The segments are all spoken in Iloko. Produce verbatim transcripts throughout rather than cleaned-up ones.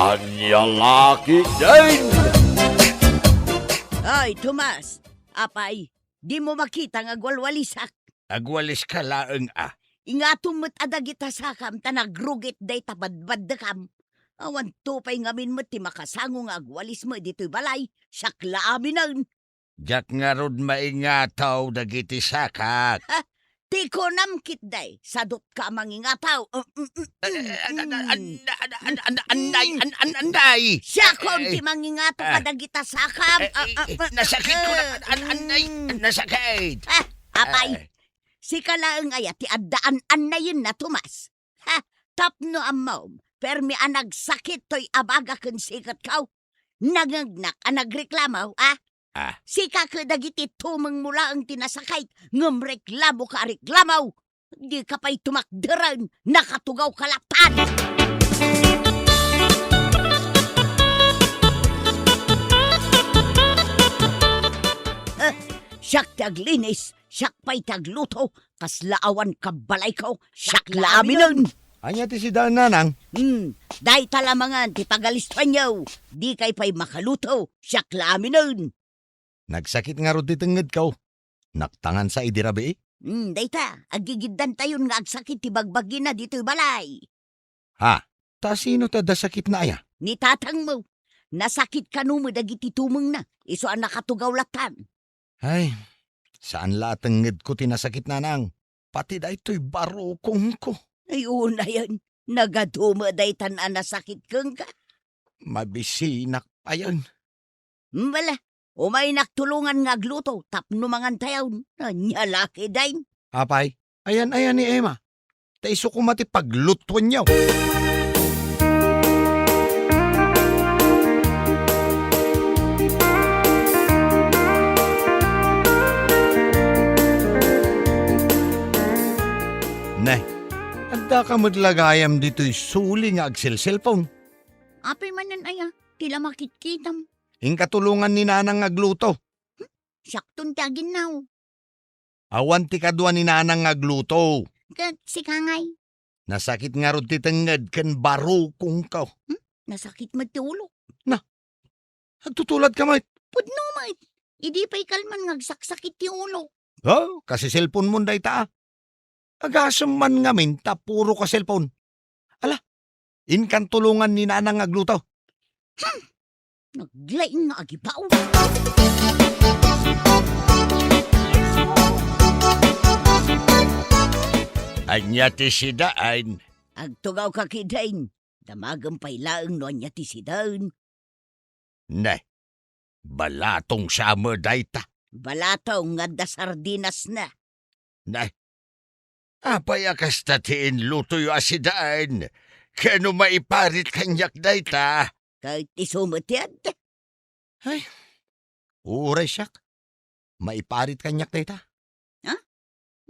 Ania la ketdin? Ay, Tomas! Apay, dimo makita nga agwalwalisak? Agwaliska laeng a. Ingatom met a dagita sakam ta nagrugit dayta badbaddekam. Awan to pay ngamin met ti makasango nga agwalis met ditoy balay, siak la aminen. Diak ngarud maingato dagiti sakak. Ha? Ti kunam ketdi, sadutka a mangingataw. Mm, mm, mm, mm, mm. An-, an-, an-, an-, an-, annay, an-, an-, annay. Siakon ti mangingataw kadagita sakam. Eh, eh, eh, nasakit ko na, an-, an-, annay, nasakit. Ah, apay, sika laeng aya ti adda an-, annayenna, Tomas. Ha, tapno ammom, permi a nagsakit toy abaga ken siketko. Nangngegnak a nagreklamo, a? Ah. Sika ket dagiti tumengmo laeng ti nasakit, ngem reklamoka a reklamo. Dika pay tumakderen, nakatugawka latta. Eh, siak ti aglinis, siak pay ti agluto, kasla awan kabbalayko, siak la aminen. Ania ti sidaen, nanang? Hmm, dayta la mangan ti pagalistoanyo. Dikay pay makaluto, siak la aminen. Nagsakit ngarud ti tengngedko. Naktangan sa idi rabii? Hmm, dayta, aggigiddantayon nga agsakit ti bagbagina ditoy balay. Ha? Ta sino ti adda sakitna aya? Ni tatangmo. Nasakit kano met dagiti tumengna, isu a nakatugaw lattan. Ay, saan la a tengngedko ti nasakit, nanang. Pati daytoy barukongko. Ay, unayen, nagadu met daytan a nasakit kenka. Mabisinak payen. Bala, umaynak tulongan nga agluto tapno mangantayon. Ania la ketdin? Apay, ayan-ayan ni Emma. Ta isu koma ti paglutuenyo. Ne, addaka met la gayam ditoy suli nga agselselpon? Apay manen aya, ti la makitkitam. Inka tulongan ni nanang nga agluto. Hmm? Siakton ti aginnaw. Awan ti kadua ni nanang nga agluto. Ket sika ngay? Nasakit ngarud ti tengnged ken barukongko. Hmm? Nasakit met ti ulo. Na, agtutuladka met. Pudno met. Idi pay kalman nga agsaksakit ti ulo. Oh, kasi cellphone-mon dayta, a. Agasem man ngamin ta puro ka cellphone. Ala, inkan tulongan ni nanang nga agluto. Hmm. Naglaing nga agibaw. Ania ti sidaen? Agtugawka ketdin. Damagem pay laeng no ania ti sidaen. Ne, balatong sa met dayta. Balatong nga adda sardinasna. Ne, apay a kasta ti inlutoyo a sidaen? Ken no maiparit kaniak dayta? Ket isu met ti adda. Ay, uray siak. Maiparit kaniak dayta. Ha?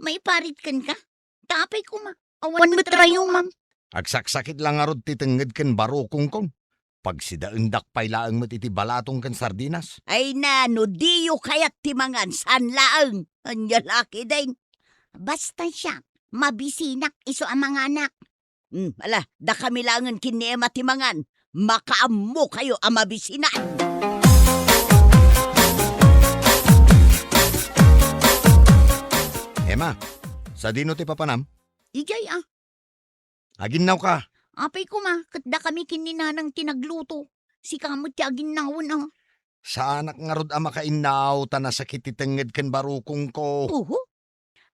Maiparit kenka? Ta apay koma, awan met rayumam. Agsaksakit la ngarud ti tengnged ken barukongkon. Pagsidaendak pay laeng met iti balatong ken sardinas. Ay na, no diyo kayat ti mangan, saan laeng. Ania la ketdin? Basta siak, mabisinak isu a manganak. Hmm, ala, dakami laengen ken ni Emma ti mangan. Makaammokayo a mabisinan. Emma, sadino ti papanam? Idiay a. Aginnawka. Apay koma, ket dakami ken ni nanang ti nagluto. Sika met ti aginnawen a. Saanak ngarud a makainnaw ta nasakit ti tengnged ken barukongko. Oho.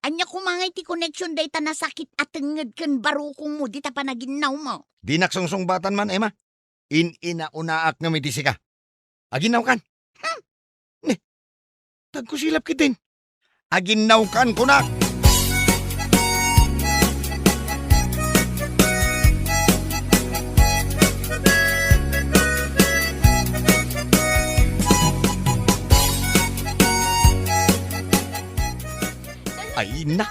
Ania koma ngay ti koneksion dayta nasakit a tengnged ken barukongmo dita panaginnawmo? Dinak sungsungbatan man, Emma. In-inaunaak ngem iti sika. Aginnawkan. Hmm. Ne, tagkusilap ketdin. Aginnawkan, kunak. Ay na,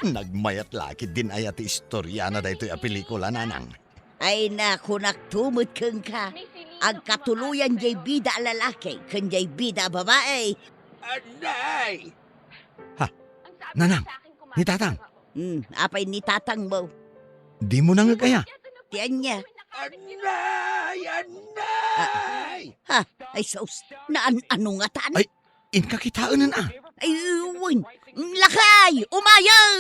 nagmayat la ketdin aya ti istoriana daytoy a pelikula, nanang. Ay na, kunakto met kenka, agkatuloyan jay bida a lalaki ken jay bida a babai. Anay! Ha? Nanang, ni Tatang. Hmm, apay ni Tatangmo? Dimo nangeg aya? Ti ania? Anay! Anay! Ha? Ay, sus. Naan-ano ngatan? Ay, inka kitaen, a? Ay, wen. Lakay! Umayen!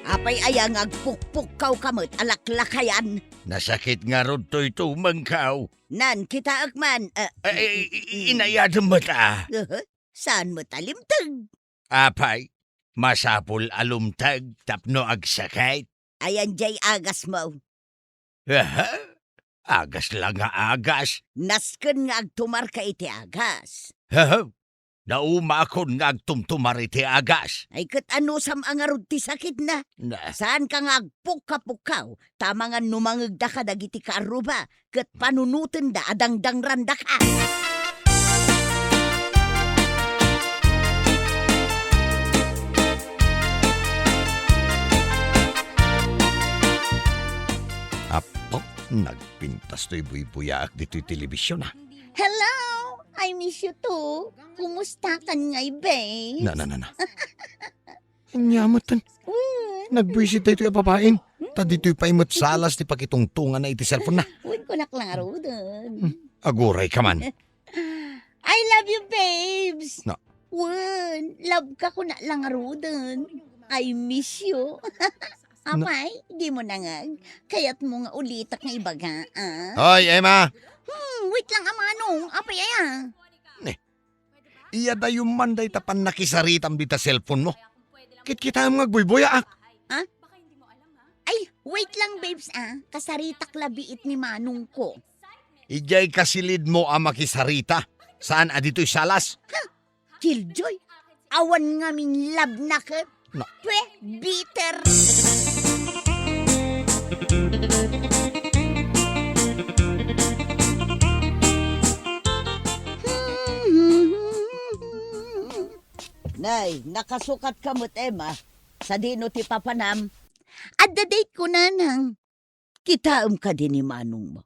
Apay aya nga agpukpukkaw ka met a laklakayan? Nasakit ngarud toy tumengkaw. Nan, kitaek man, a, Ay, ay, ay, inayadem met, a. Aha, saan met a limteg? Apay, masapul a lumteg tapno agsakit. Ayan jay agasmo. Aha, agas la nga agas. Nasken nga agtumarka iti agas. Aha, naumakon nga agtumtumar iti agas. Ay, ket anusam a ngarud ti sakitna? Na. Saanka nga agpukka-pukkaw, ta amangan no mangegdaka dagiti kaarruba, ket panunotenda a dangdangrandaka. Apo, nagpintas toy buybuyaak ditoy telebision, a. Hello! I miss you too. Kumusta kan ngay, babe? Na, na, na, na. Ania met, a. Wen. Nagbuisit daytoy a babaen. Ta ditoy pay met salas ti pakitungtonganna iti cellphone-na. Wen, kunak la ngaruden. Hmm. Agurayka man. I love you, babes. Na. Wen, love ka kunak la ngaruden. I miss you. Na. Apay, di mo nangag. Kayatmo nga ulitak nga ibaga, a? Hoy, Emma! Hmm, wait lang, a manong. Apay aya? Ne. Iyadayom man dayta pannakisaritam dita cellphone-mo. Kitkitaem nga agbuybuyaak. Ha? Ay, wait lang, babes, a. Kasaritak labiit ni manongko. Idiay kasilidmo a makisarita. Saan a ditoy salas? Ha? Killjoy, awan ngamin love-na ket. Na. Pwe, bitter. Nay, nakasukatka met, Emma. Sadino ti papanam? Adda date-ko, nanang. Kitaem kadi ni manongmo.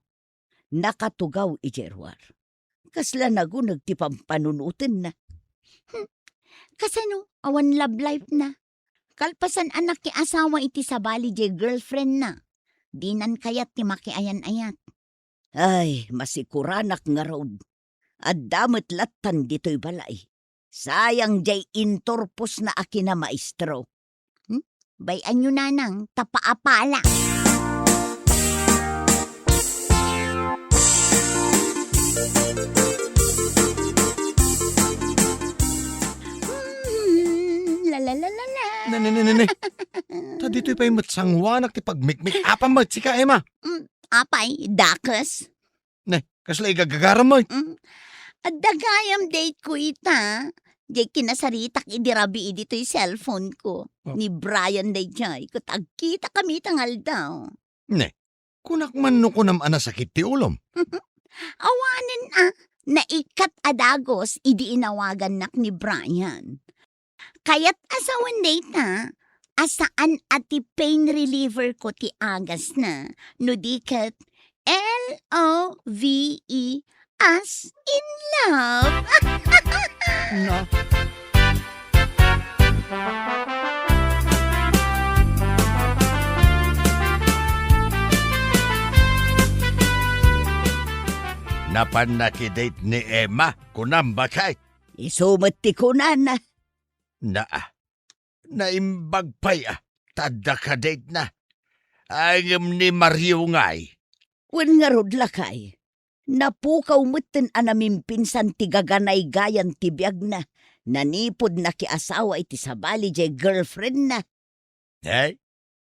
Nakatugaw idiay ruar. Kasla naguneg ti pampanunotenna. Hmm. Kasano? Awan love life-na. Kalpasan a nakiasawa iti sabali diay girlfriend-na. Dinan kayat ti makiayan-ayat. Ay, masikuranak ngarud. Adda met lattan ditoy balay. Sayang diay inturposna a kinamaestro. Hmm? Bay-anyo, nanang, ta paapala. Hmm, la, la, la, la, la. Ne, ne, ne, ne, ne. Ta ditoy pay met sanguanak ti pagmikmik-apam met sika, Emma. Hmm, apay, dakes. Ne, kasla igagagaram met. Mm. Adda gayam date-ko ita. Diay kinasaritak idi rabii ditoy cellphone-ko. Oh. Ni Brian daydiay, ket agkitakami ita nga aldaw. Ne, kunak man no kunam a nasakit ti ulom. Awanen a, naikkat a dagus idi inawagannak ni Brian. Kayat a sawen dayta a saan a ti pain reliever ko ti agasna, no di ket L O V E as in love. Na. Napan nakidate ni Emma, kunam, bakay? Isu met ti kunana. Naa, naimbag pay a, ta adda ka date-na. Ay, ngem ni Mario ngay? Wen ngarud, lakay. Napukaw metten a namimpinsan ti gaganaygayan ti biagna, nanipud nakiasawa iti sabali diay girlfriend-na. Ay,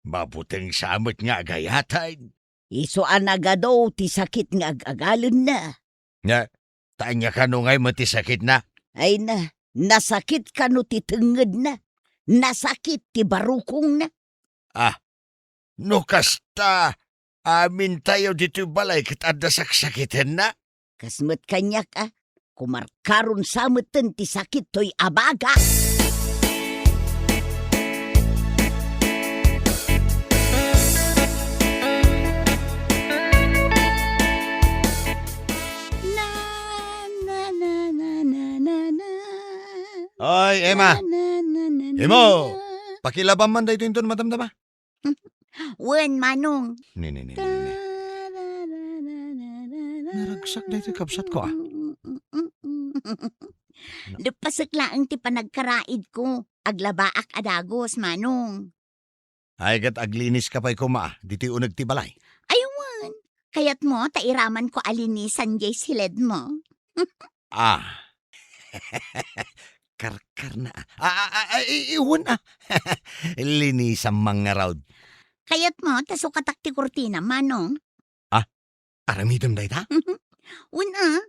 mabuteng sa met nga agayatan. Isu a nagadu ti sakit nga ag-agalenna. Nga, ta ania kano ngay met ti sakitna? Ay na, nasakit kano ti tengngedna? Nasakit ti barukongna? Ah, no kasta, amintayo ditoy balay ket adda saksakitenna? Kas met kaniak a, kumarkaron sa metten ti sakit toy abaga. Oy, Emma! Imo! Pakilabam man daytoy inton madamdama. Wen, Manong. Ni, ni, ni, ni, ni. Naragsak daytoy kabsatko, ah. Leppasek laeng ti panagkaraidko. Aglabaak a dagus, Manong. Ay, ket agliniska pay koma, ditoy uneg ti balay. Ay, wen. Kayatmo ta iramanko a linisan diay siledmo? Ah. Karkarna. Ah, ah, ah, ah, i-, iwan, ah. Linisam man ngarud. Kayatmo ta sukatak ti kurtina, Manong? Ah, aramidem dayta? Wen, ah.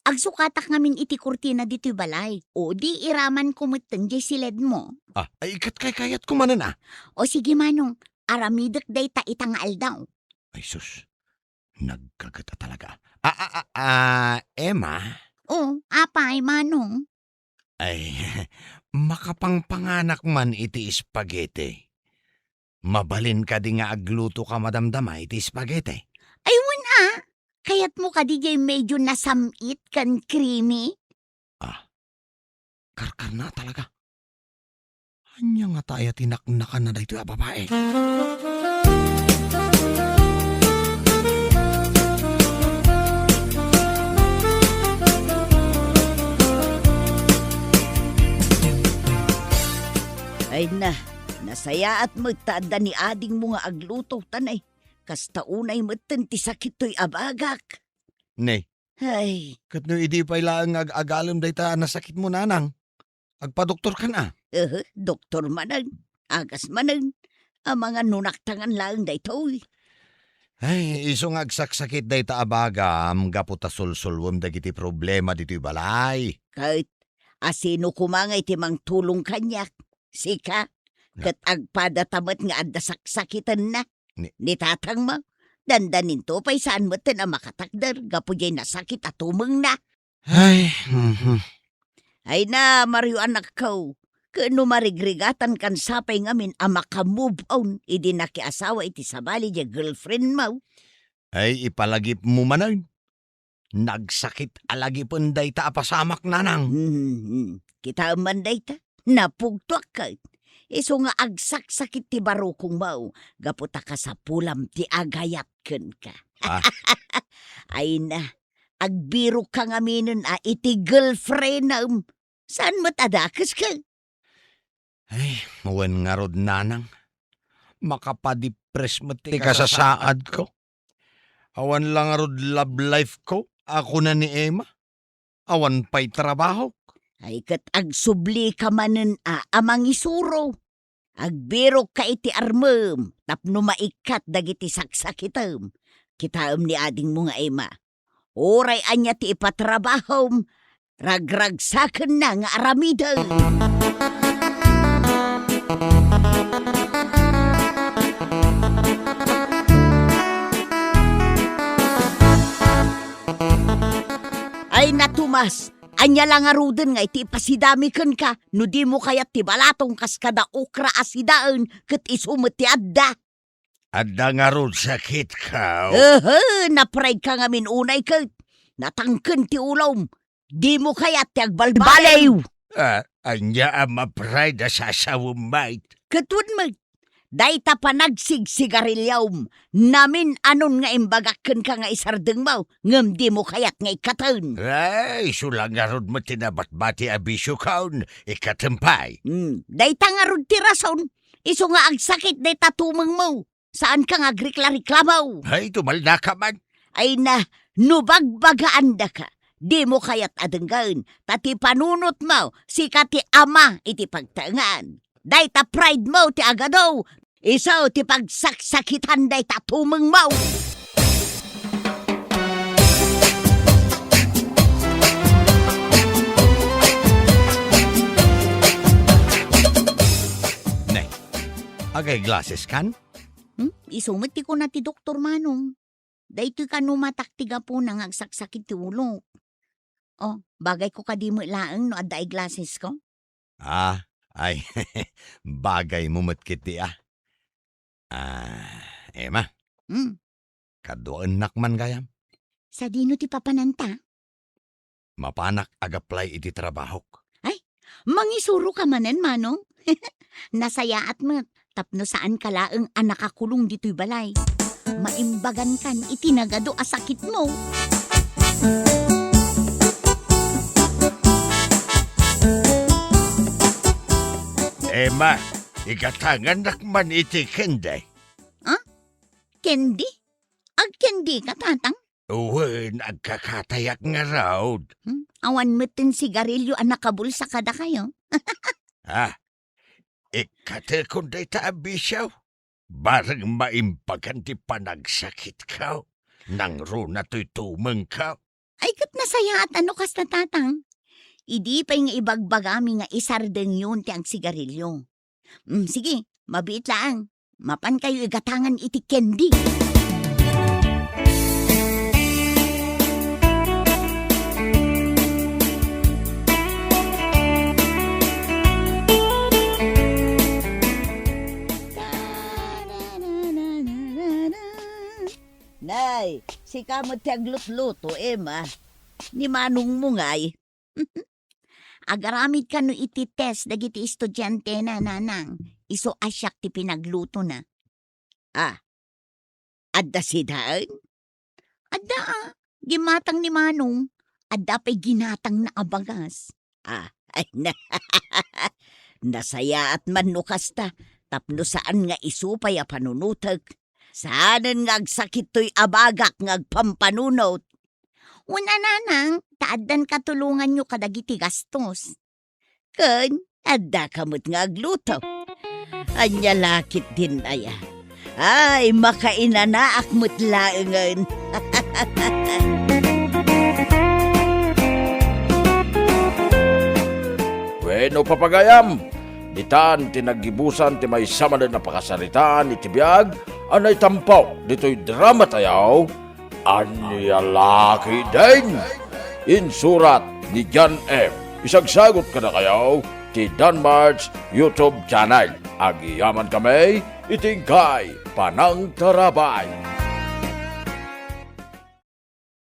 Agsukatak ngamin iti kurtina ditoy balay. O, di iramanko metten diay siledmo. Ah, ay, ket kaykayatko manen, ah. O, sige, Manong. Aramidek dayta ita nga aldaw. Ay, sus. Nagkaget a talaga. Ah, ah, ah, ah, Emma? O, apay, Manong? Ay, makapangpanganak man iti spaghetti. Mabalin kadi nga agluto ka madamdama iti spaghetti? Ay, wen, ah. Kayatmo kadi diay medyo nasam-it ken creamy? Ah, karkarna talaga. Ania ngata aya ti naknakanna daytoy a babae? Ay na, nasayaat met ta adda ni adingmo nga agluto, ta nay, kasta unay metten ti sakit toy a bagak. Nay, Ay. Ket no idi pay laeng nga ag-agalem dayta a nasakitmo, nanang, agpadoktorkan a? Ehe, doktor manen, agas manen. Amangan no naktangan laeng daytoy. Ay, isu nga agsaksakit dayta a bagam gapu ta sulsulwem dagiti problema ditoy balay. Ket asino koma nga iti mangtulong kaniak? Sika? Ket agpadata met nga adda saksakitenna. Ni- Ni tatangmo, dandaninto pay saan metten a makatakder gapu diay nasakit a tumengna. Ay, mhm. Ay na, Mario anakko, ket no marigrigatankan sapay ngamin a maka-move on idi nakiasawa iti sabali diay girlfriendmo. Ay, ipalagipmo manen. Nagsakit a lagipen dayta a pasamak, nanang. Hmm, hmm. Kitaem man dayta. Napugtoak ket. Isu nga agsaksakit ti barukongmo, gapu ta kasapulam ti agayat kenka. Ah. Ay na, agbirokka ngaminen a iti girlfriendem. Saan met a dakes ket? Ay, wen ngarud, nanang. Makapadepress met ti kasasaadko. Awan la ngarud love life ko, a kuna ni Emma. Awan pay trabahok. Ay, ket agsublika manen a, a mangisuro. Agbirokka iti armem tapno maikkat dagiti saksakitem. Kitaem ni adingmo nga Emma. Uray ania ti ipatrabahom, ragragsakenna nga aramiden. Ay na, Tomas, ania la ngaruden nga iti ipasidami kenka no dimo kayat ti balatong kas kada okra a sidaen ket isu met ti adda? Adda ngarud sakitko. Ehe, napraydka ngamin unay ket natangken ti ulom. Dimo kayat ti agbalbaliw. Ah, ania a mapride a sasawem met? Ket wen met, dayta panagsigsigariliom, namin-anon nga imbagak kenka nga isardengmo, ngem dimo kayat nga ikkaten. Ay, isu la ngarud met ti nabatbati a bisiokon, ikkatem pay. Hmm, dayta ngarud ti rason, isu nga agsakit dayta tumengmo. Saanka nga agrikla-reklamo. Ay, tumaldaka man. Ay na, no bagbagaandaka, dimo kayat a denggen, ta ti panunotmo, sika ti ama iti pagtaengan. Dayta pridemo ti agadu, isu ti pagsaksakitan dayta tumengmo. Ne, agay glasses kan? Hmm? Isu met ti kuna ti doktor, Manong. Daytoy kano matak ti gapuna nga agsaksakit ti ulok. Oh, bagayko kadi met laeng no adda eyeglassesko? Ah, ay, bagaymo met ketdi, ah. Ah, Emma. Hmm. Kaduaennak man gayam. Sadino ti papananta? Mapanak ag-apply iti trabahok. Ay, Mangisuroka manen, Manong? Nasayaat met tapno saanka laeng a nakakulong ditoy balay. Maimbagankan iti nagadu a sakitmo. Emma, igatangannak man iti candy. Ha? Candy? Agcandika, Tatang? Wen, agkakatayak ngarud. Hmm? Awan met ti sigarilyo a nakabulsa kadakayo. Ah, ikkatekon dayta a bisio. Bareng maimbagan ti panagsakitko. Nangruna toy tumengko. Ay, ket nasayaat a no kasta, Tatang. Idi pay nga ibagbagami nga isardengyon ti agsigarilyo. Mm, sige, mabiit laeng. Mapankayo igatangan iti candy. Nay, sika met ti aglutluto, Emma. Ni manongmo ngay. Agaramid kano iti test dagiti estudiantena, Nanang. Isu a siak ti pinaglutona. Ah, adda sidaen? Adda, ah. Gimatang ni Manong. Adda pay ginatangna a bagas. Ah, ay na. Nasayaat man no kasta, tapno saan nga isu pay a panunotek. Saanen nga agsakit toy abagak nga agpampanunot. Wen a, Nanang, ta addan katulonganyo kadagiti gastos. Ken addaka met nga agluto. Ania la ketdin aya? Ay, makainanaak met laengen. Wenno, papagayam, ditan ti naggibusan ti maysa manen a pakasaritaan iti biag a naitampo ditoy drama tayo, Ania la ketdin? Insurat ni John M. Isagsagut kadakayo ti Danmart's YouTube channel. Agyamankami iti inkay panangtarabay.